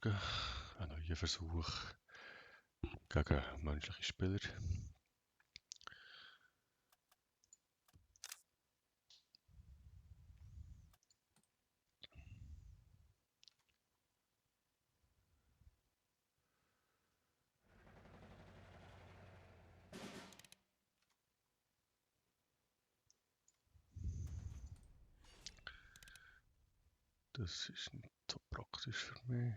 Morgen. Ein neuer Versuch gegen menschliche Spieler. Das ist nicht so praktisch für mich.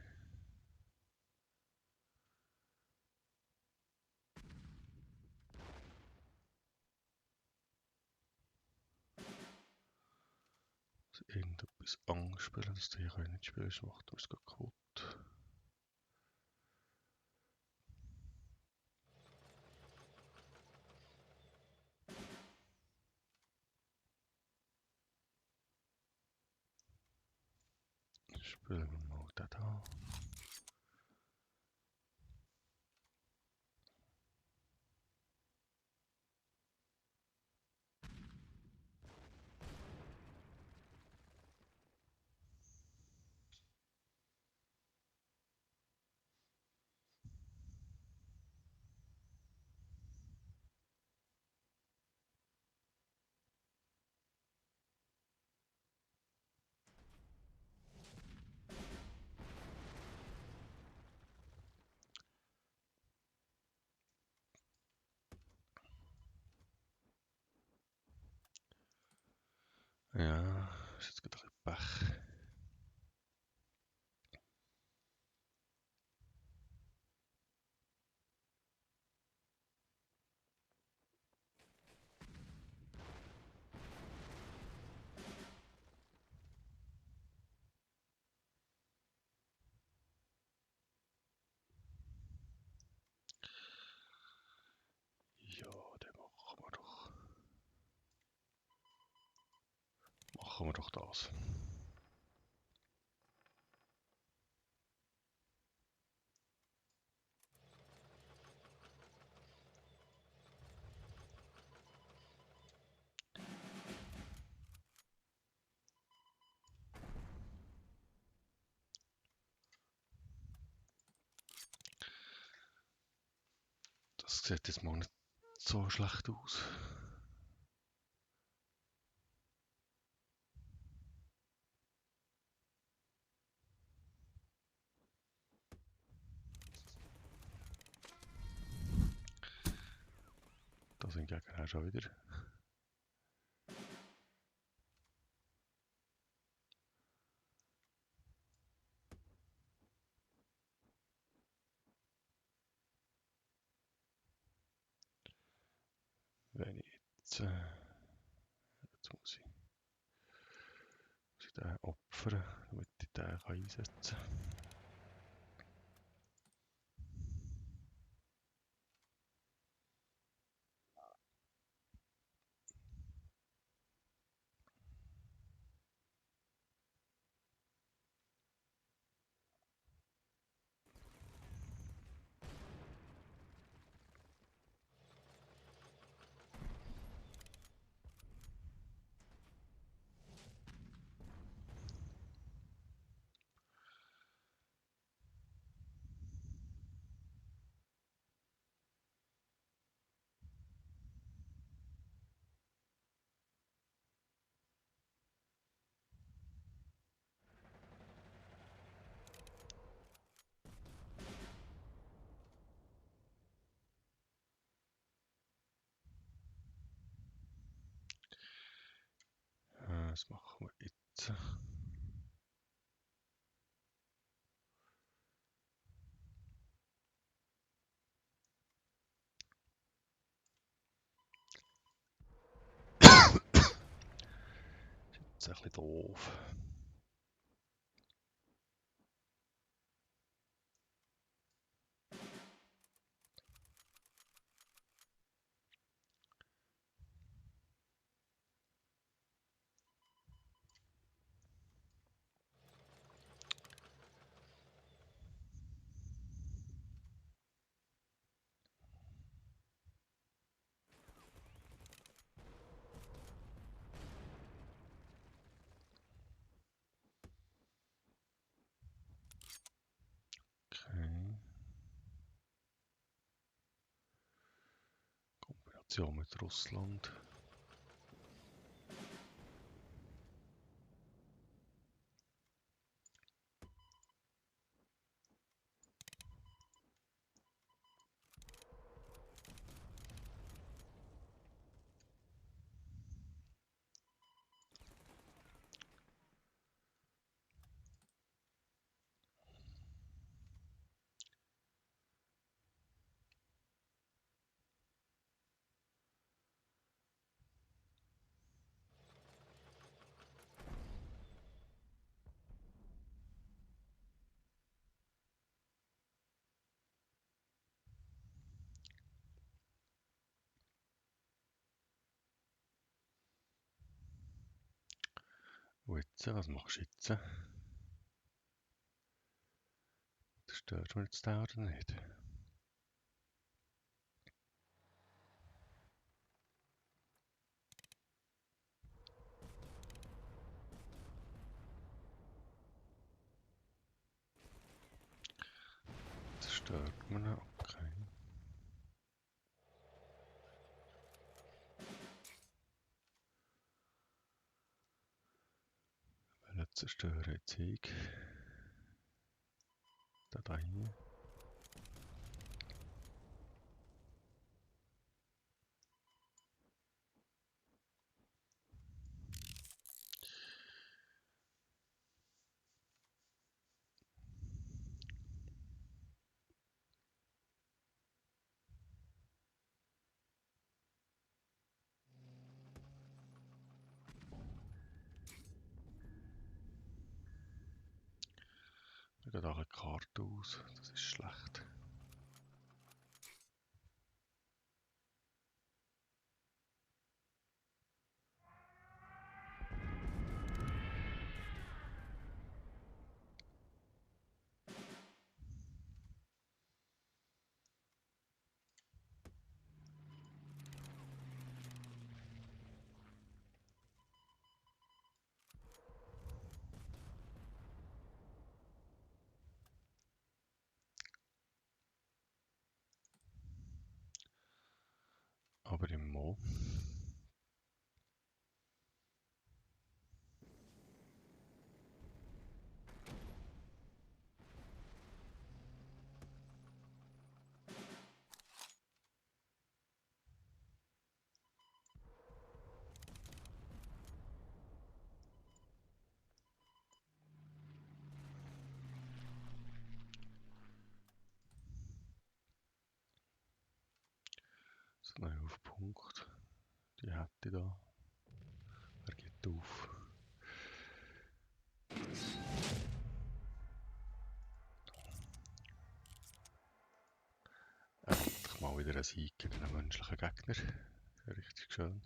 Also irgendetwas anspielen, dass der hier nicht spielen kann, macht uns gerade kaputt. Spielen wir mal den da. Ja, ist jetzt gerade ein bisschen Pech. Ja, dann machen wir doch das. Das sieht jetzt mal nicht so schlecht aus. Da sind die Gegner auch schon wieder. Wenn ich jetzt, jetzt muss ich den opfern, damit ich den einsetzen kann. Das machen wir jetzt. Das ist ein bisschen doof. Kooperation mit Russland. Und jetzt, was machst du jetzt? Das stört mich jetzt da oder nicht? Das stört mich noch, okay. Weil zerstören jetzt ich. Da hier. Da geht auch eine Karte aus, das ist schlecht. Aber im Mo. So, nein, auf Punkt. Die hätte ich da. Er geht auf. Endlich mal wieder ein Sieg gegen einen menschlichen Gegner. Richtig schön.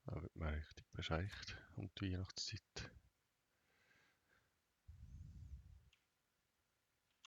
Da wird man richtig bescheicht um die Weihnachtszeit.